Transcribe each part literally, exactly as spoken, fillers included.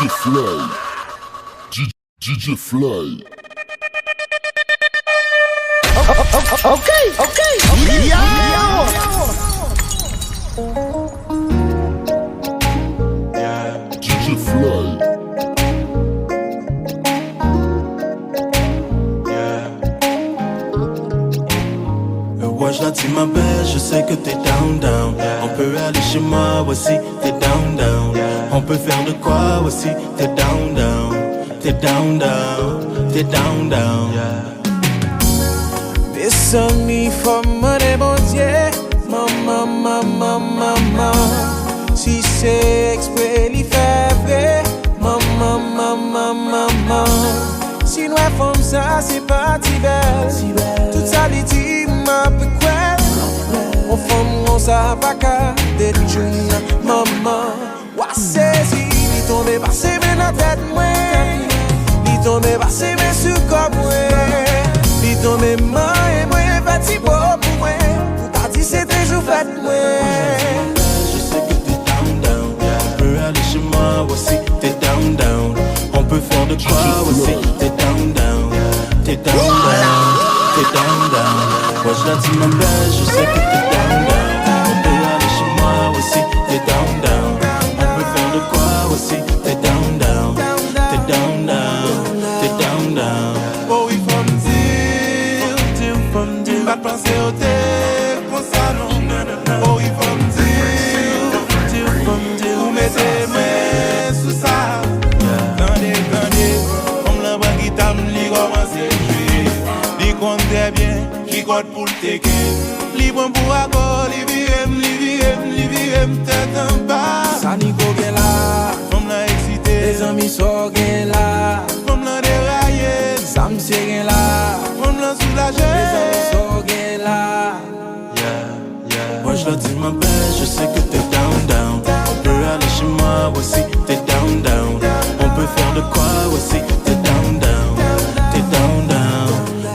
Flay. D J Flay. Ok, ok, ok. Yo! D J Flay. Wè, jan ti m bèl, je sais que t'es down, down. On peut aller chez moi aussi, t'es down, down. On peut faire de quoi aussi, t'es down, down. T'es down, down, t'es down, down. Mezanmi, fò m mande Bondye. Manman, manman, manman. Si se eksprè li fè vre. Manman, manman, manman. Si n wè fanm sa, se pa ti bèl. Tout sa li di, m ap kwè l. On fanm konsa pa ka detwi m nan, manman. W a sezi, li tonbe pase men nan tèt mwen. Li tonbe pase men sou kò mwen. Li tonbe manyen mwen, fè ti po pou mwen. Pou ta di se te jou fèt mwen. Je sais que t'es down, down. On peut aller chez moi aussi, t'es down, down. On peut faire de quoi aussi, t'es down, down. T'es down, down, t'es down, down. Wè, jan ti m bèl, je sais que t'es down, down. On peut aller chez moi aussi, t'es down, down. On peut faire de quoi aussi, t'es down, down. T'es down, down, t'es down, down. Oh wi, fò m di w, di w, fò m di w. M pa t panse w te konsa non. Oh wi, fò m di w, di w, fò m di w. Ou mete men sou sa. Tande, tande. Fanm lan pran gita m, li kòmanse jwe. Li konn trè byen ki kòd pou l teke. Li pran pou akò, li vire m, li vire m, li vire m tèt anba. Sa Nico gen la? Fanm lan eksite. Mezanmi, sa w gen la? Fanm lan deraye. Sa misye gen la? Fanm lan soulaje. Mezanmi, sa w gen la? Wè, jan ti m bèl, je sais que t'es down, down. On peut aller chez moi aussi, t'es down, down. On peut faire de quoi aussi, t'es down, down. T'es down, down,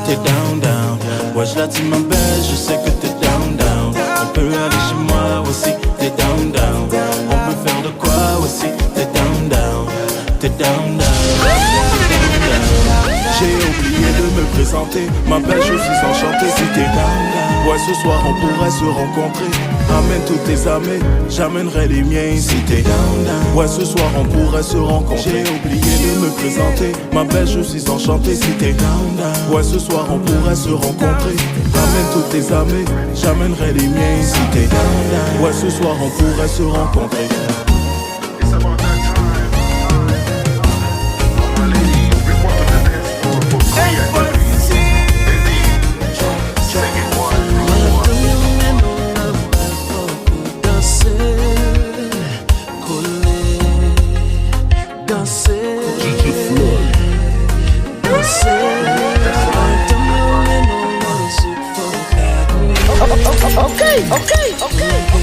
t'es down, down. Wè, jan ti m bèl, je sais que t'es down, down. On peut aller chez moi aussi, t'es down, down. On peut faire de quoi aussi, t'es down, down. T'es down, down, t'es down, down. J'ai oublié de me présenter, ma belle, je suis enchanté si t'es down, down. Ouais, ce soir on pourrait se rencontrer. Amène toutes tes amis, j'amènerai les miens si t'es down, down. Ouais, ce soir on pourrait se rencontrer. J'ai oublié de me présenter, ma belle, je suis enchanté si t'es down, down. Ouais, ce soir on pourrait se rencontrer. Amène toutes tes amis, j'amènerai les miens si t'es down, down. Ouais, ce soir on pourrait se rencontrer. Ok, ok, ok, ok.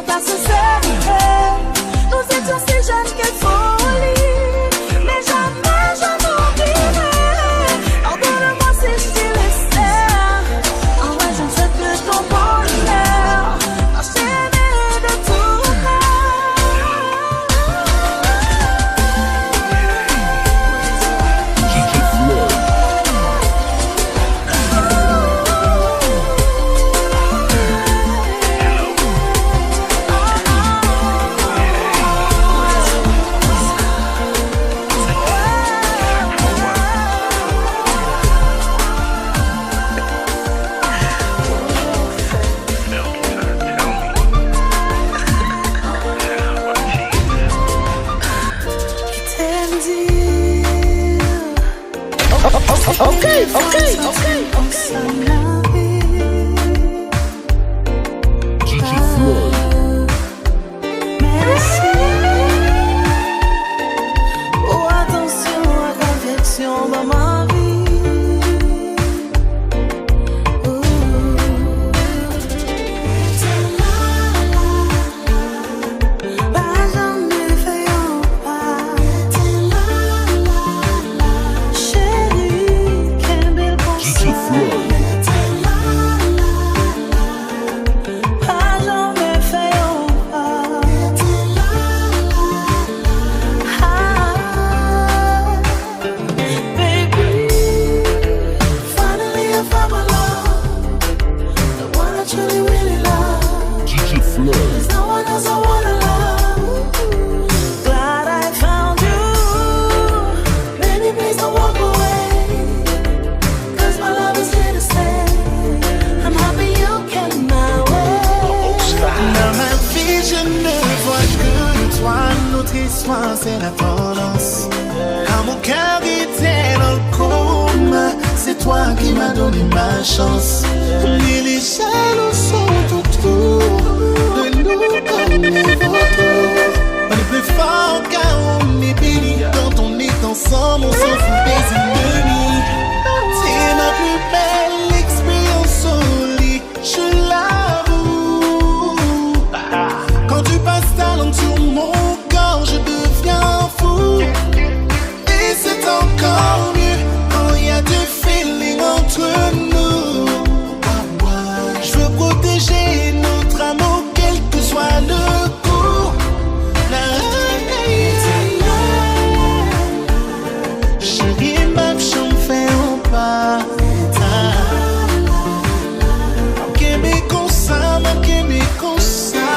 Ta sincérité. Nous étions si jeunes, quelle folie. Mais jamais je n'oublierai. Pardonne-moi si je t'ai laissé. En vrai, je ne souhaite que ton bonheur. Moi, je t'aimais de tout cœur. Ok, ok, ok, ok. Gigi Flow. Mèsi pou atansyon ak afeksyon ban mwen. Pa janm fè yon pa. Cheri, kenbe l konsa. Pa janm fè yon pa. Ah, baby, finally I found my love. The one I truly, really love. Gigi Flow. There's no one else I wanna love. Glad I found you. Baby, please don't walk away. 'Cause my love is here to stay. I'm happy you came my way. Dans ma vie, je ne vois que toi. Notre histoire, c'est la tendance. Quand mon cœur était dans le coma, c'est toi qui m'as donné ma chance. Mais les jaloux sont autour de nous comme les vautours. On est plus fort quand on est béni. Quand on est ensemble, on s'en fout des ennemis. C'est ma plus belle expérience au lit. Je l'avoue, quand tu passes ta langue sur mon corps, je deviens fou. Et c'est encore mieux quand il y a du feeling entre nous. Je veux protéger notre amour, quel que soit le coût. Cheri, m ap janm fè yon pa. M ap kenbe konsa, m ap kenbe konsa,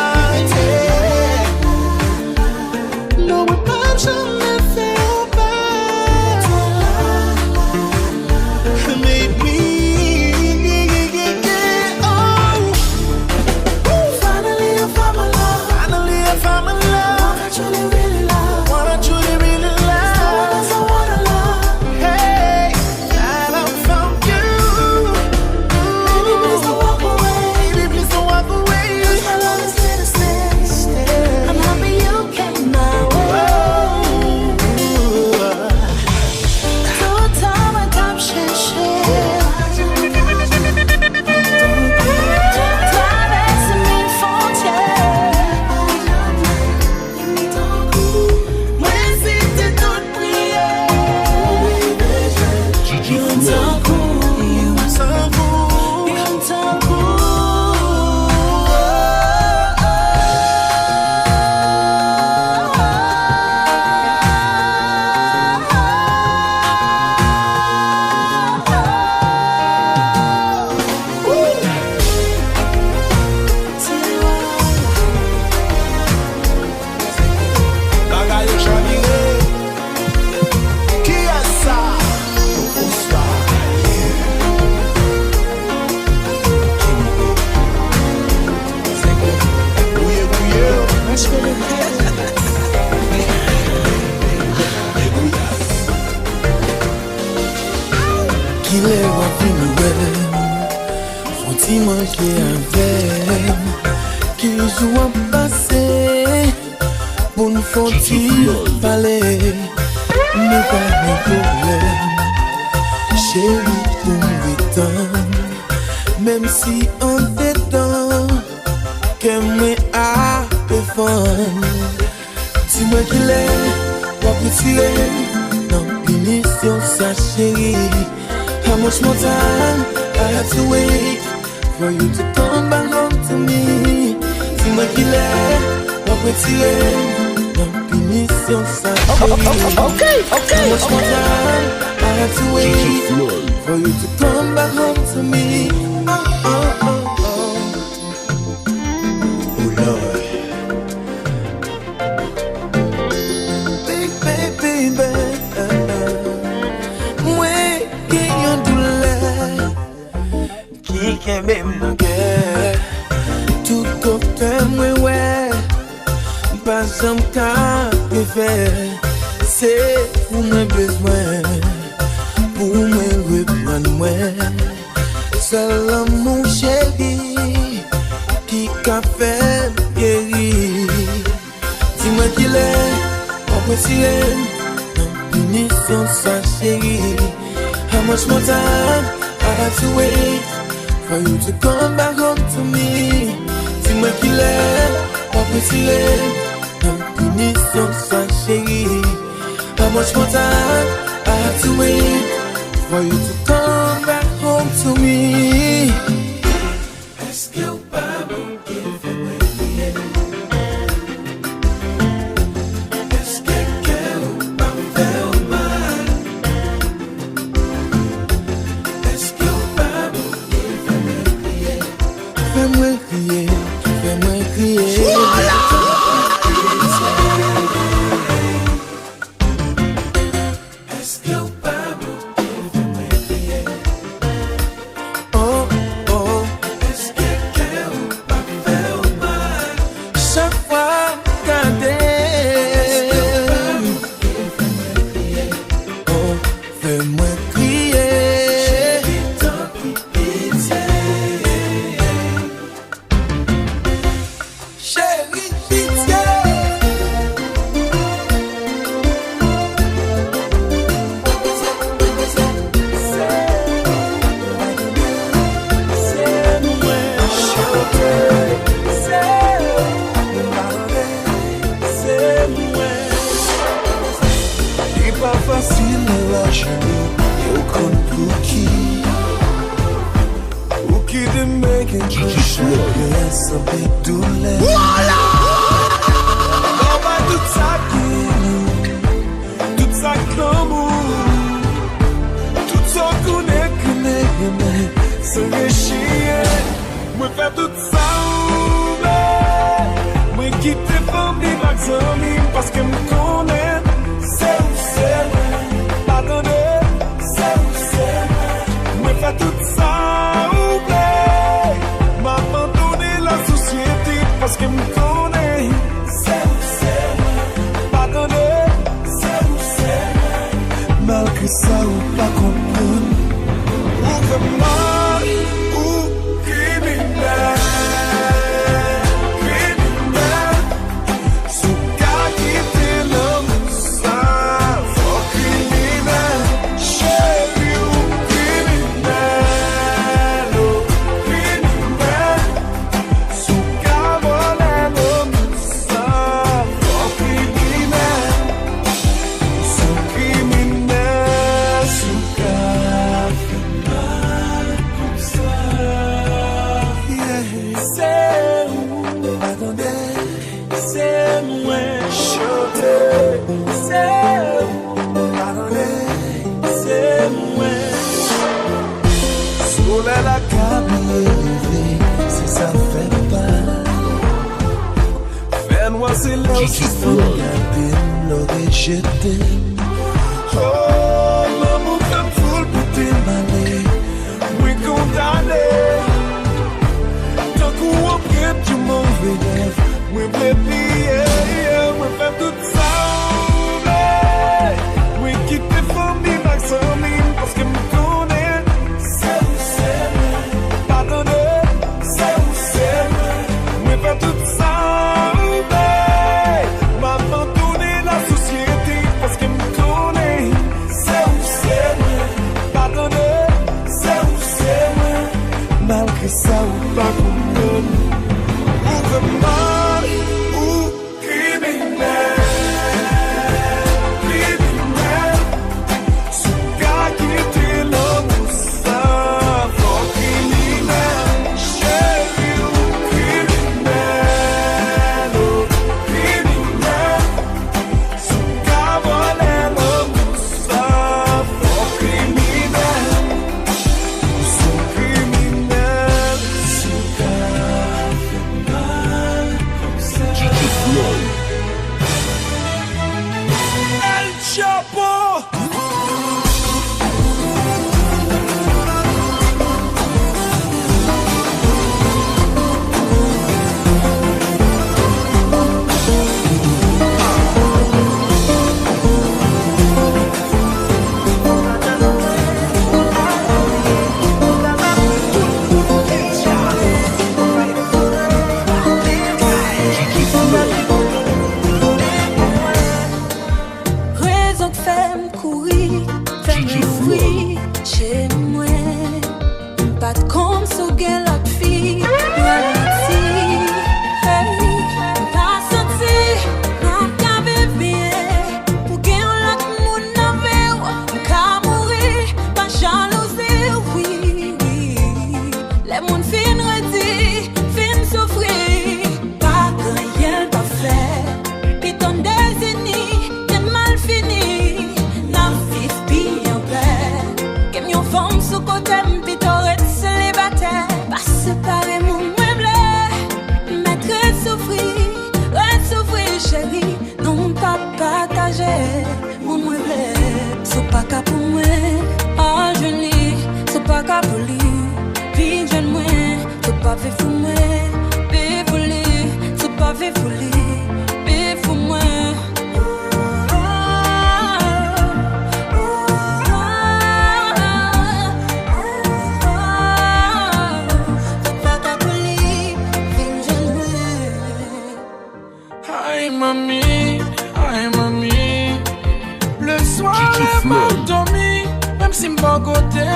yeah. Non, mwen p ap janm fè yon pa. Make me, oh. Finally, I found my love. Finally, I found my love. Truly, really love. One I truly, really love. There's no one else I wanna love. Hey, glad I found you. Baby, please don't walk away. Baby, please don't walk away. 'Cause my love is here to stay. I'm happy you came my way. Tout tan mwen t ap chèche. Travèse mil fwontyè. Mwen se te tout priyè. Youn tankou, youn tankou, youn tankou. Bagay yo chavire. Kiyès sa? Bonsoir. Bouye, bouye. Kilè w ap vin wè m? Fon ti manje avè m. Ki jou w ap pase? Pou n fon ti pale. Nou pa gen pwoblèm. Cheri, pou m ret tann. Menm si andedan kè mwen a Di mwen kilè w ap retire m nan pinisyon sa, cheri. How much more time I have to wait for you to come back home to me? Di mwen kilè w ap retire m nan pinisyon sa, cheri. Okay, okay, okay. How much more time I have to wait for you to come back home to me? Oh, oh, oh, oh. Oh Lord. Baby, baby, mwen gen yon doulè ki kenbe m nan kè. Tout kote mwen wè, m pa janm ka te fè. Se ou mwen bezwen pou mwen reprann mwen. Sèl lanmou cheri ki ka fè m geri. Di mwen kilè w ap retire m nan pinisyon sa, cheri. How much more time I have to wait for you to come back home to me? Di mwen kilè w ap retire m nan pinisyon sa, cheri. How much more time I have to wait for you to come back home to me? Èske w pa manke fè mwen kriye? Èske kè w pa fè w mal? Èske w pa manke fè mwen kriye? Fè mwen kriye, fè mwen kriye. Èske w pa manke fè mwen kriye? Oh, oh. Èske kè w pa fè w mal? Chak fwa m gade. Èske w pa manke fè mwen kriye? Oh, fè mwen kriye. Cheri, tanpri, pitye. Cheri, pitye. Se mwen, se mwen. Se mwen. Li pa fasil lè w ap jwenn li, e w konn pou ki. Ou kite m bèk enjòy chak lè san pè doulè. Vwala! Lè w bay tout sa k gen, tout sa k lanmou, tout sa w konnen, konnen renmen san rechire. Mwen fè tout sa ou vle. Mwen kite fanmi m ak zanmi m paske m konnen se ou se mwen. Pa tande, se ou se mwen. Mwen fè tout sa ou vle. M abandone lasosyete paske m konnen se ou se mwen. Pa tande, se ou se mwen. Malgre sa ou pa konprann. Ou fè m mal, ou kriminèl, kriminèl. Si w ka kite lanmou sa, fò w kriminèl. Cheri, ou kriminèl, ou kriminèl. Si w ka vòlè lanmou sa, fò w kriminèl. Ou se yon kriminèl si w ka fè mal konsa. Yeah. Se ou, pa tande, se mwen. Chante. Se ou, pa tande, se mwen. Solèy la ka bliye leve, se sa fè pa. Fènwa se lè w sispann gade m, lè w rejete m. Oh, lanmou fè m foul pote m ale. Mwen kondane. Tankou anprent yon move rèv, mwen vle bliye. Mwen fè tout sa ou vle. Mwen kite fanmi m ak zanmi m paske m konnen se ou se mwen. Pa tande, se ou se mwen. Mwen fè tout sa ou vle. M abandone lasosyete paske m konnen se ou se mwen. Pa tande, se ou se mwen. Malgre sa ou pa konprann. Ou fè m mal, ou Cheri, nou pa pataje moun mwen vle. Si w pa ka pou mwen, al jwenn li. Si w pa ka pou li, vin jwenn mwen. Si w pa viv pou mwen, viv pou li. Si w pa viv pou li, viv pou mwen. Si w pa ka pou li, vin jwenn mwen. Ay manmi, ay manmi. Leswa lè m ap dòmi, menm si m pa kote l,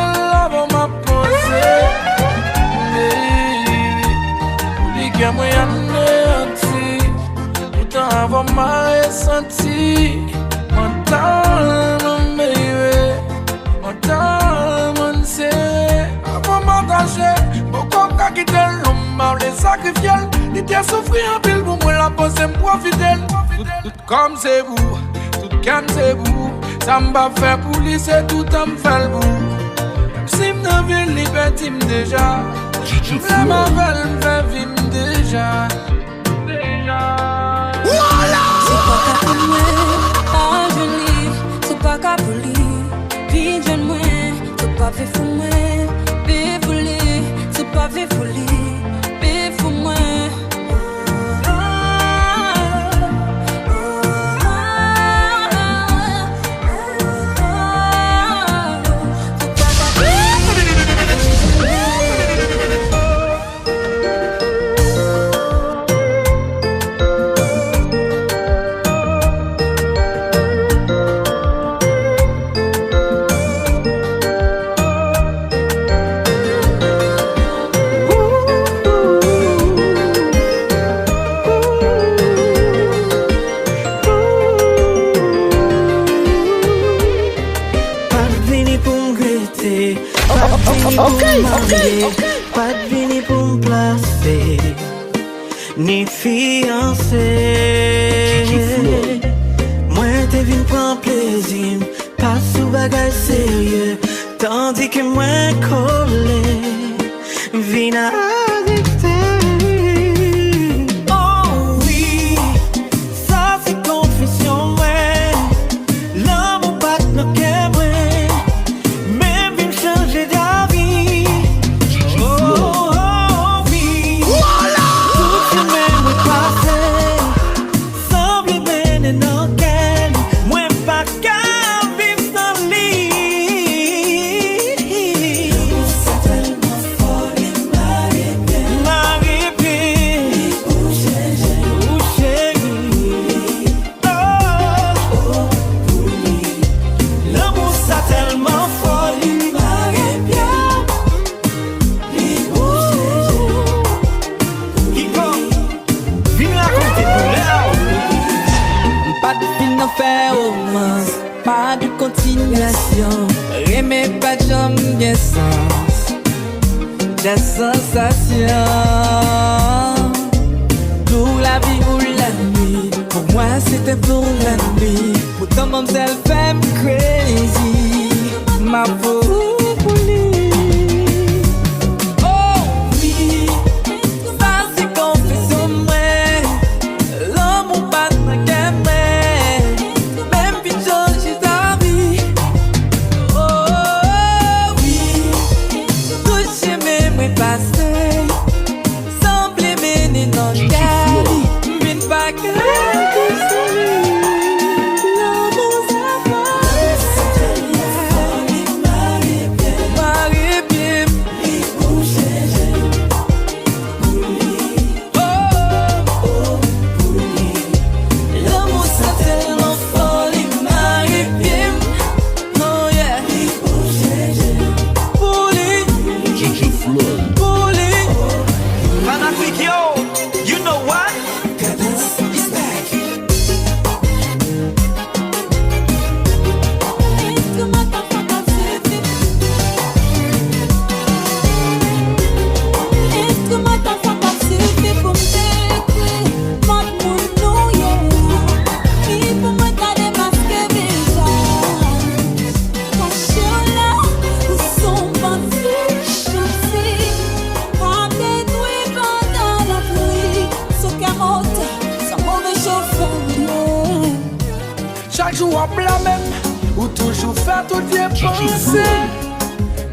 avan m ap panse. Baby, pou li kè mwen aneyanti. Poutan avan m a resanti. Mwen tèlman baby, mwen tèlman se. Avan m atache, m poko ka kite l, non m pa vle sakrifye l. Li te soufri anpil pou mwen, l ap poze m pwofite l. Tout, tout kò m se pou, tout kè m se pou. Sa m pa fè pou li, se tout tan m fè l pou. Menm si m nan vil, li pèdi m deja. M lè m avè l, m fè vi m deja. Si w pa ka pou mwen, al jwenn li. Si w pa ka pou li, vin jwenn mwen. Si w pa viv pou mwen, viv pou li. Si w pa viv pou li, viv pou mwen. Pa t vini pou m rete, pa t vini pou m marye, pa t vini pou m plase, ni fiyanse. Mwen te vin pran plezi m, pa sou bagay serye, tandike mwen kole, vin arete. Oh wi, sa se konfesyon mwen. Lanmou pa t nan kè mwen, men m vin chanje davi. Oh, oh, oh, wi. Tout chemen mwen pase, sanble mennen nan kè li. Mwen pa ka viv san li. Lanmou sa tèlman fò, li mare pye. Mare pye. Li bouche je. Bouche je. Oh, oh, pou li. Lanmou sa tèlman fò, li mare pye. Li bouche je. Kiko, vin rakonte doulè w. M pa t vin nan fè romans, pa de kontinyasyon. Renmen pa t janm gen sans. Des sansasyon. Tou lavi ou lannuit, pou mwen se te pou lannwit. Poutan manmzèl fè m crazy, m ap fou pou li. Oh wi, sa se konfesyon mwen. Lanmou pa t nan kè mwen, men m vin chanje davi. Oh wi, tout chemen mwen pase, sanble mennen nan kè li. M vin pa ka viv san li. Lanmou sa Jou w ap blame m, ou toujou fè tout vye panse.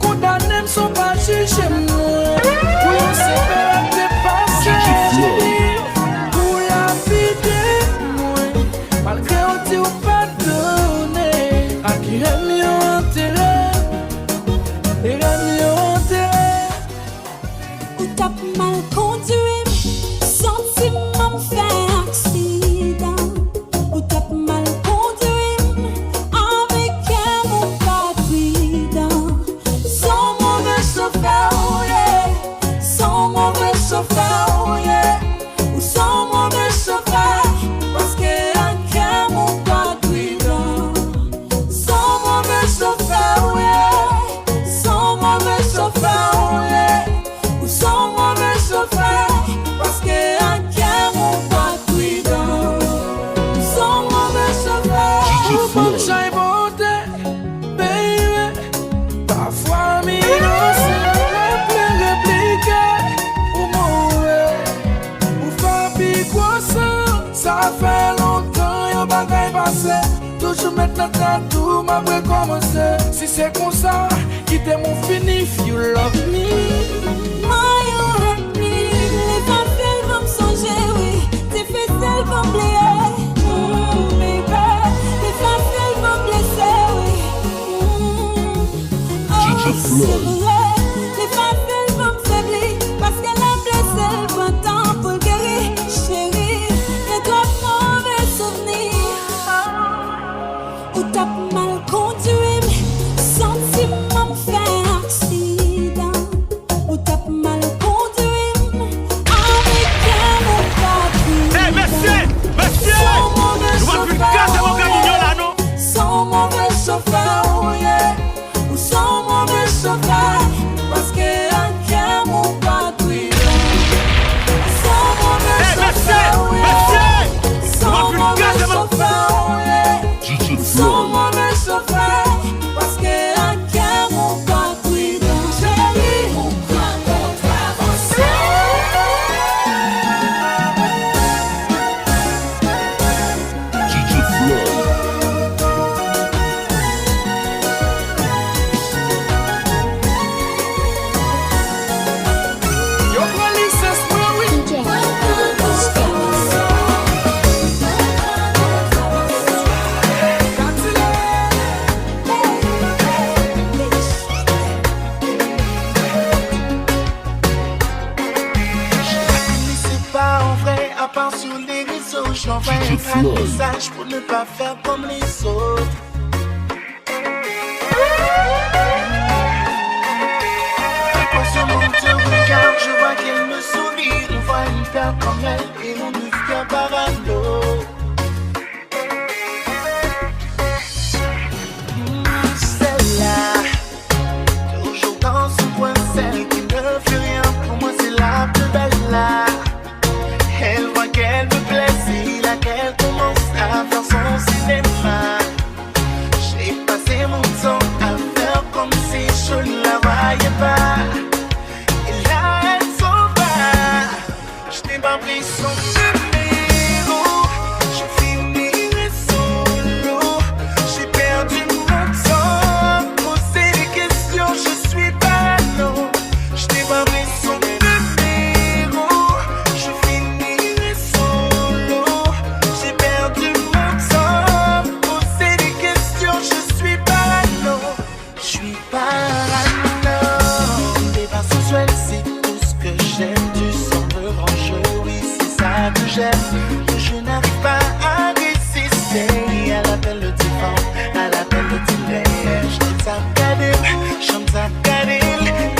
Kondane m san w pa jije m, mwen. Pou yon sipè te pase. Pou lapide mwen. Malgre w di w padone. Ak rèm yo antere. E rèm yo antere. Ou t ap mal kondwi m, santi m fè aksidan. Ou t ap mal kondwi m, avèk kè m ou pa pridan. Se yon move chofè ou ye, se yon move chofè ou ye. Ou se yon move chofè, paske ak kè m ou pa pridan. Se yon move chofè ou ye, se yon move chofè ou ye. Ou se yon move chofè, paske ak kè m ou pa pridan. Ou se yon move chofè. Ou pa chay monte, baby. Pafwa m inosan, mwen vle replike. Ou move, ou fè pi gwo san. Sa fè lontan yon bagay pase. Toujou met nan tèt ou m ap rekòmanse. Si se konsa, kite m ou fini if you love me. Why you hurt me? Li fasil pou m sonje, wi. Difisil pou m bliye. Mm, baby. Li fasil pou m blese, wi. Mm, oh, se vre. Li fasil pou m febli. Paske lè blese l pran tan pou l geri. Cheri, gen twòp move souvni. Ou t ap mal kondwi m, santi m ap fè aksidan. Ou t ap mal kondwi m, avèk kè m ou pa pridan. Hey, mesye! Mesye! Nou pa fin kase move moun yo la, non. Se yon move chofè ou ye. Ou se yon move chofè, paske ak kè m ou pa pridan. Se yon move chofè ou ye. Se yon move chofè ou ye. Ou se yon move chofè, paske ak kè m ou pa pridan. Cheri, ou pran kontravanse. Yo pran lisans mwen, wi. Chak li se pa an vrè, apa sou les réseaux, j'envoie un mesaj pour ne pas faire comme les autres. Quand ce monde te regarde, je vois qu'elle me sourit. On voit une paire comme elle et on devient parano. Celle-là, toujours dans son coin, celle qui ne fait rien pour moi, c'est la plus belle là. Elle voit qu'elle me plaît, c'est là qu'elle commence à faire son cinéma. J'ai passé mon temps à faire comme si je ne la voyais pas. Et là, elle s'en va. Je n'ai pas pris son numéro. Je finirai solo. J'ai perdu mon temps à poser des questions. Je suis parano. Je n'ai pas pris son numéro. Je finirai solo. J'ai perdu mon temps à poser des questions. Je suis parano. Je suis parano. Des bains sensuels, c'est tout ce que j'aime. Du sang de rangeux, oui, c'est ça que j'aime. Je n'arrive pas à résister à l'appel de tes femmes, à l'appel de tes lèvres. J'aime ça regarder, j'aime ça regarder.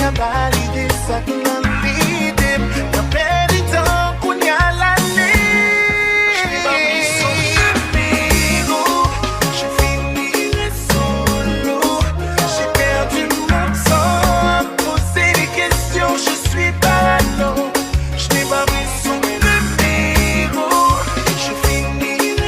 Y'a pas l'idée, ça qui m'a l'idée. Y'a pas du temps qu'on y a l'année. Je n'ai pas pris son numéro. Je finirai solo. J'ai perdu mon temps à poser des questions. Je suis parano. Je n'ai pas pris son numéro. Je finis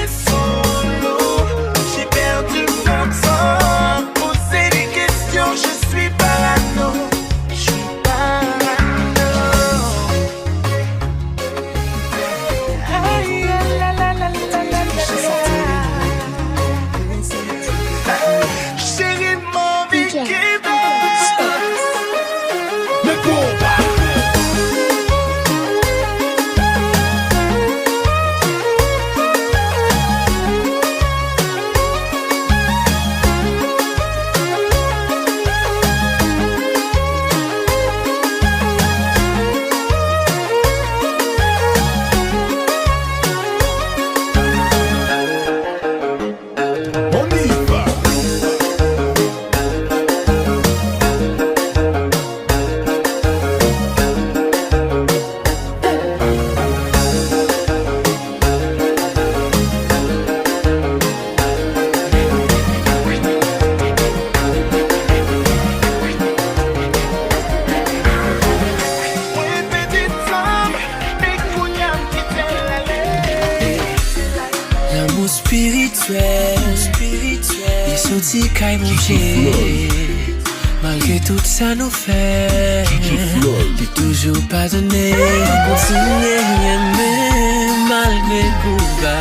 Spirityèl, spirityèl. Li soti kay Bondye. Malgre tout sa nou fè, li toujou padone. Kontinye renmen malgre kou ba.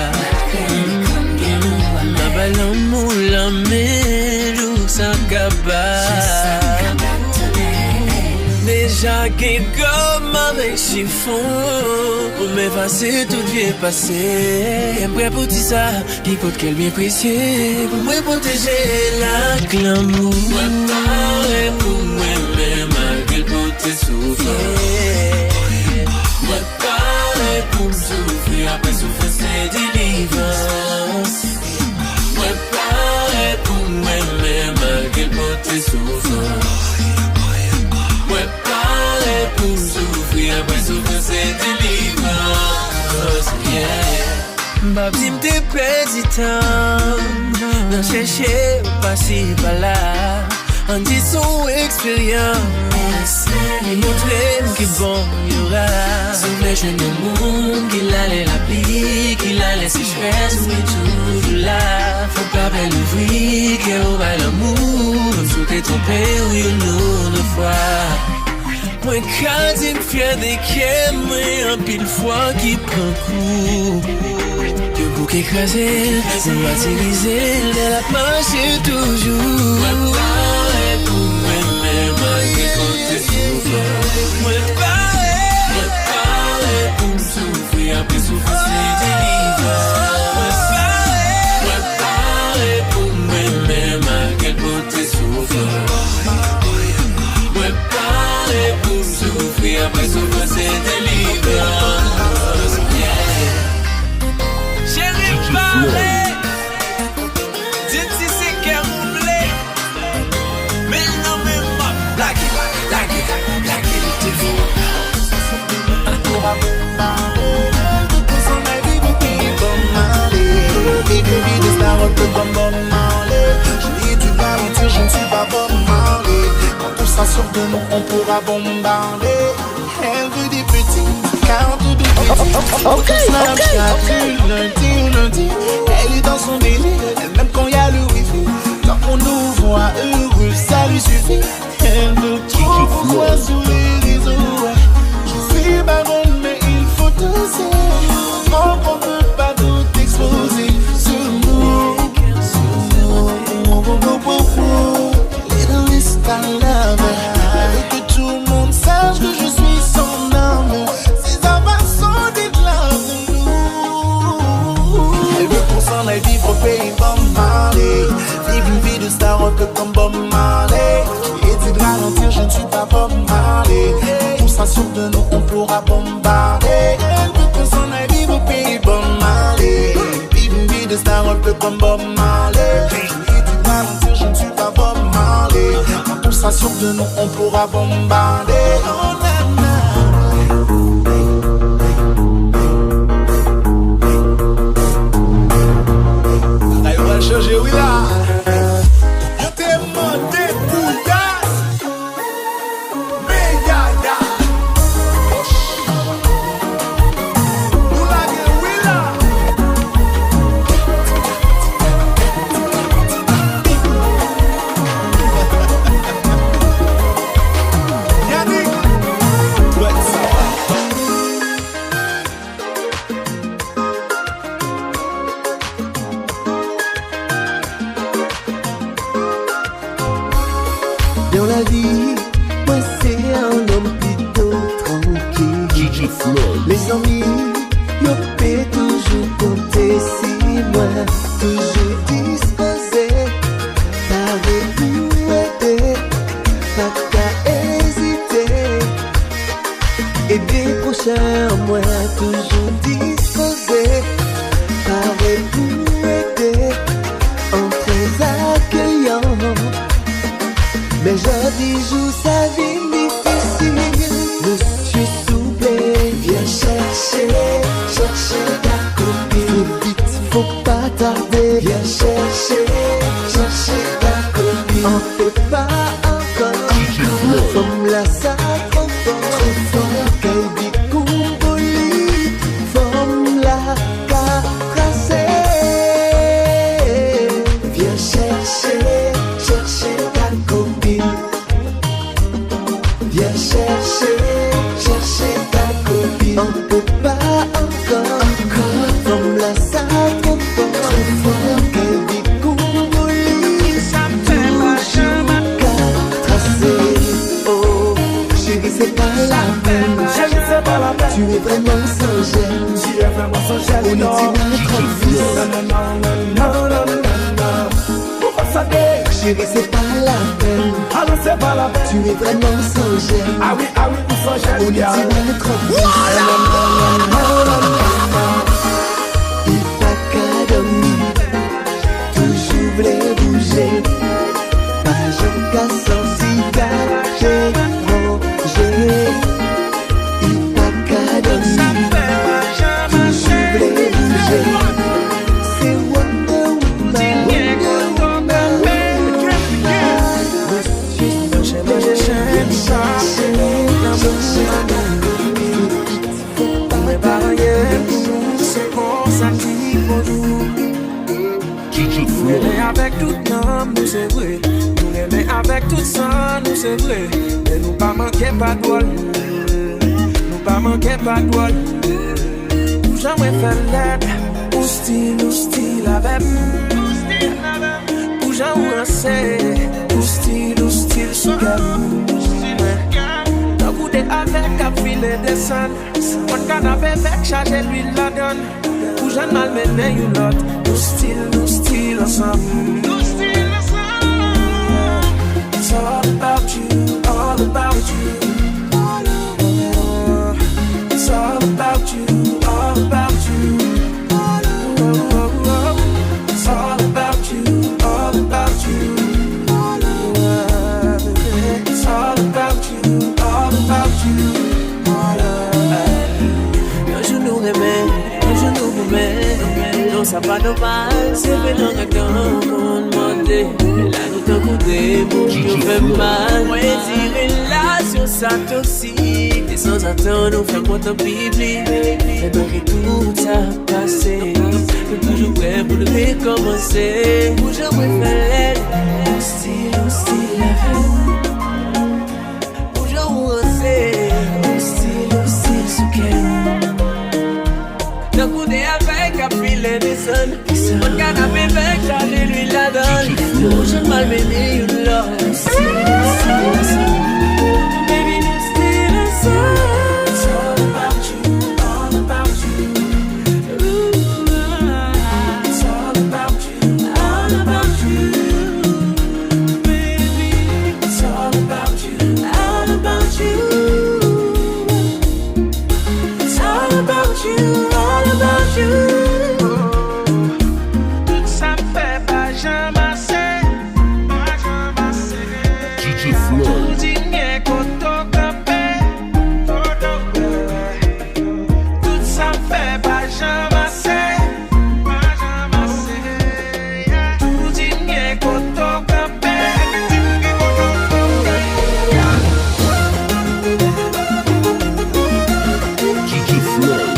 N ap bay lanmou lanmen jou san kaba. Deja gen gòm avèk chifon pou m efase tout vye pase. M prè pou di sa, nenpòt kèl byen presye pou mwen pwoteje l ak lanmou. Mwen pare pou mwen menm malgre l pote soufrans. Mwen pare pou m soufri, apre soufrans se delivrans. Mwen pare pou mwen menm malgre l pote soufrans. Mwen pare pou m soufri, apre soufrans se delivrans. Yeah. M p ap di m te pèdi tan nan chèche pase pa la. Ann di se yon eksperyans, li montre m ki bon y ora. Si w vle jwenn yon moun ki la lè lapli, ki la lè sechrès, ou toujou la. Fòk pa pè louvri kè w bay lanmou, menm si w te twonpe w yon lòt fwa. Mwen ka di m fyè de kè mwen, anpil fwa ki pran kou. Yon bouke kraze, nou pa divize, lè l ap mache toujou. Mwen pare pou mwen menm malgre kote soufrans. Mwen pare. Mwen pare pou m soufri, apre soufrans se delivrans. Mwen pare. Mwen pare pou mwen menm malgre kote soufrans. Mwen pare pou m soufri, apre soufrans se delivrans. Yeah. Cheri, pale. Di m si se kè m ou vle. Men l nan men m, m ap lage, lage, lage l devan. Pour avoir tout pour son avis, vous payez Bob Marley. Vive une vie de star, un peu comme Bob Marley. Je n'ai du mal à dire, je ne suis pas Bob Marley. Quand tout sera sûr de nous, on pourra bombarder. Elle veut des petits, carte de crédit. Ok, ok, Snapchat, ok. Du lundi au lundi. Elle est dans son délire, elle, même quand il y a le wifi. Tant qu'on nous voit heureux, ça lui suffit. Elle veut qu'on voit sur les réseaux. Je suis baronne, mais il faut oser. Avant qu'on peut pas tout exposer. Ce mot, ce mot, little Miss Love. Elle veut que tout le monde sache que je suis son homme. Ses avants sont des glaces de nous. Elle veut qu'on s'en aille vivre au pays Bob Marley. Vivre une vie de star un peu comme Bob Marley. Et dit de ralentir, je ne suis pas Bob Marley. Tout sera sûr de nous, on pourra bombarder. Elle veut qu'on s'en aille vivre au pays Bob Marley. Vivre une vie de star un peu comme Bob Marley. Et dit de ralentir, je ne suis pas Bob Marley. Quand tout sera sûr de nous, on pourra bombarder. Oh, na, na. Bagay yo pral chanje, wi la. Yo te mande pou Yas, men Yaya. Nou lage, wi la. Yannick, wè sa. Dans la vie, mwen se yon nonm pito trankil. D J Flow. Mezanmi, yo pe toujou konte si mwen, toujou dispoze, pare pou ede, pa ka ezite. Ede pwochen an mwen, toujou dispoze, pare pou ede, an trè akeyan. Men jodi jou sa vin difisil. Mesye souple, vin chèche, chèche ta kopin. Fè vit, fò pa tade. Vin chèche, chèche ta kopin. An pe pa ankò. Fanm la sa twò fò, twò fò. Kay di koum pou li, fanm la ka trase. Chérie, c'est pas la peine. Alò se pa la pèn. Tu es vraiment sans gêne. Ah oui, ah oui, ou san jèn. On ne dit rien trop. Li pa ka dòmi. Toujou vle bouje. Pa janm ka sòti gate manje. Li pa ka dòmi. Toujou vle bouje. Se Wonder Woman. Wonder Woman. Manje, manje, chèn, chèn, chèn, lanmou, lanmou. Mwen pa anyen pou nou, se konsa ki fò nou. Nou renmen avèk tout nanm nou, se vre. Nou renmen avèk tout san nou, se vre. Men nou pa manke pa dwòl. Nou pa manke pa dwòl. Pou jan mwen fè lèd, ou still, ou still avè m. Pou jan ou ranse, ou still, ou still sou kè m. Tankou de avèg k ap vin e desann. Pran kanapevè k chaje lwil ladann. Pou jan n malmennen youn lòt. Nou still, nou still ansanm. It's all about you, all about you. It's all about you, all about you. It's all about you, all about you. It's all about you, all about you. Yon jou nou renmen, yon jou nou goumen. Non, sa pa nòmal, se vre nan gad nan konn mande. Men la nou tankou de moun yo fè mal. Mwen di relasyon sa toksik. E sanzatan nou fè m kontan piblik. Men malgre tout sa pase, nou toujou prè pou n rekòmanse. Pou jan mwen fè lèd, ou still, ou still avè m. Pou jan ou ranse, ou still, ou still sou kè m. Tankou de avèg k ap vin e desann. Pran kanapevè k chaje lwil ladann. Pou jan n malmennen youn lòt. Baby, nou still ansanm. It's all about you, all about you. Ooh, it's all about you, all about you. Baby, it's all about you, all about you. It's all about you, all about you. Tout sa m fè pa janm ase, pa janm ase. D J Flow. Ou di m gen kote w kanpe, kote w kanpe. Tout sa m fè pa janm ase, pa janm ase. Ou di m gen kote w kanpe. D J Flow.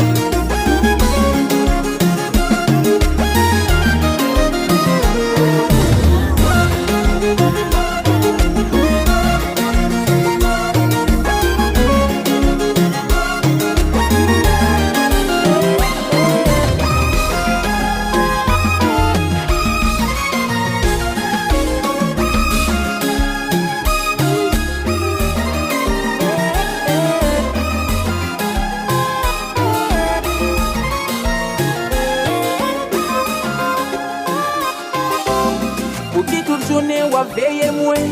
Pouki tout jounen w ap veye mwen?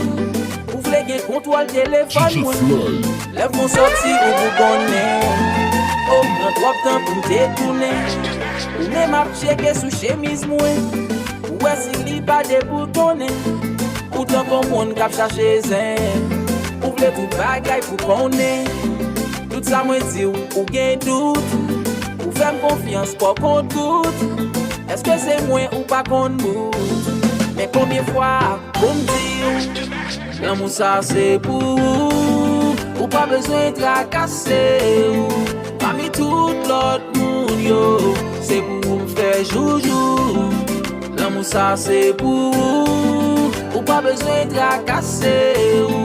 Ou vle gen kontwòl telefòn mwen? Lè fon sòti ou bougonnen. O, pran twòp tan pou m te tounen. Ou menm ap tcheke sou chemiz mwen. Ou wè si li pa deboutonnen. Ou tankou moun k ap chache zen. Ou vle tout bagay pou konnen. Tout sa mwen di w, ou gen dout. Ou fè m konfyans, pa w konn tout. Èske se mwen ou pa konn bout? Men konbyen fwa pou m di w, lanmou sa se pou ou. Ou pa bezwen trakase w. Pami tout lòt moun yo, se pou ou m fè joujou. Lanmou sa se pou ou. Ou pa bezwen trakase w.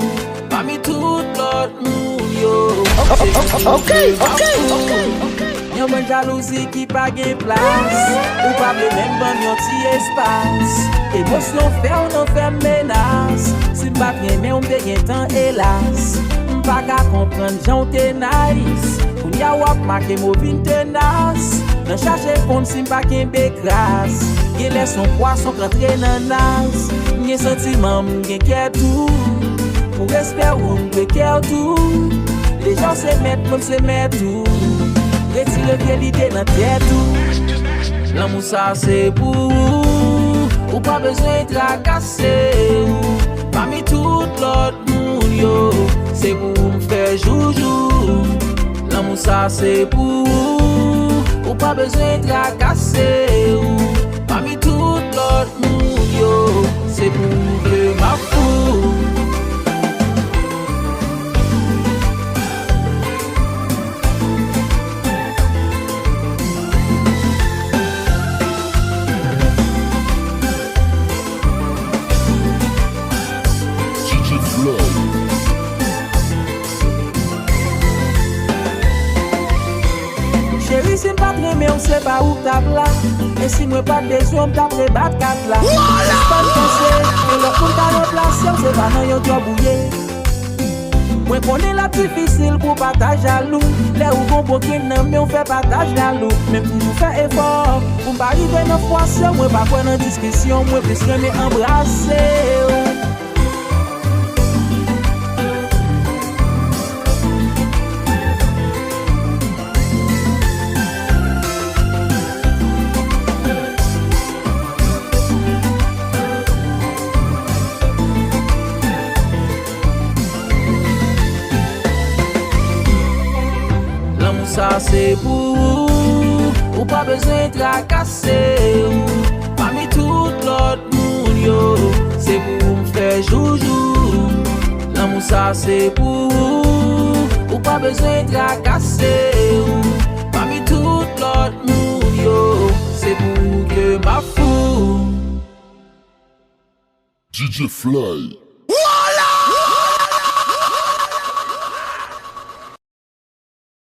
Pami tout lòt moun yo, se pou ou m fè joujou. Yon bann jalouzi ki pa gen plas. Ou pa vle menm ban m yon ti espas. Emosyon fè w nan fè m menas. Si m pa t renmen w, m te gentan elas. M pa ka konprann jan w te nice. Kounye a w ap make m ou vin tenas. Nan chache konn si m pa kenbe kras. Gen lè s on pwason k antre nan nas. M gen santiman, m gen kè tou. Pou respè ou, m dwe kè w tou. Deja w se mèt, mwen m se mèt ou. Retire vye lide nan tèt ou. Lanmou sa se pou ou. Ou pa bezwen trakase ou. Pami tout lòt moun yo, se pou ou m fè joujou. Lanmou sa se pou ou. Ou pa bezwen trakase ou. Pami tout lòt moun yo, se pou ou ke m ap fou. D J Flow. Cheri, si m pa t renmen w, se pa ou k t ap la. E si mwen pa t bezwen w, m t ap rebat kat la. Sispann panse, yon lòt moun ka ranplase w, se pa nan yon djòb ou ye. Mwen konnen l ap difisil pou w pa ta jalou. Lè ou gon bon grenn nan men w, fè pa ta jalou. Men m toujou fè efò pou m pa rive nan fwasyon. Mwen pa kwè nan diskisyon, mwen plis renmen anbrase w. Lanmou sa se pou ou, ou pa bezwen trakase ou. Pami tout lòt moun yo, se pou ou m fè joujou. Lanmou sa se pou ou, ou pa bezwen trakase ou. Pami tout lòt moun yo, se pou ou ke m ap fou. D J Fly.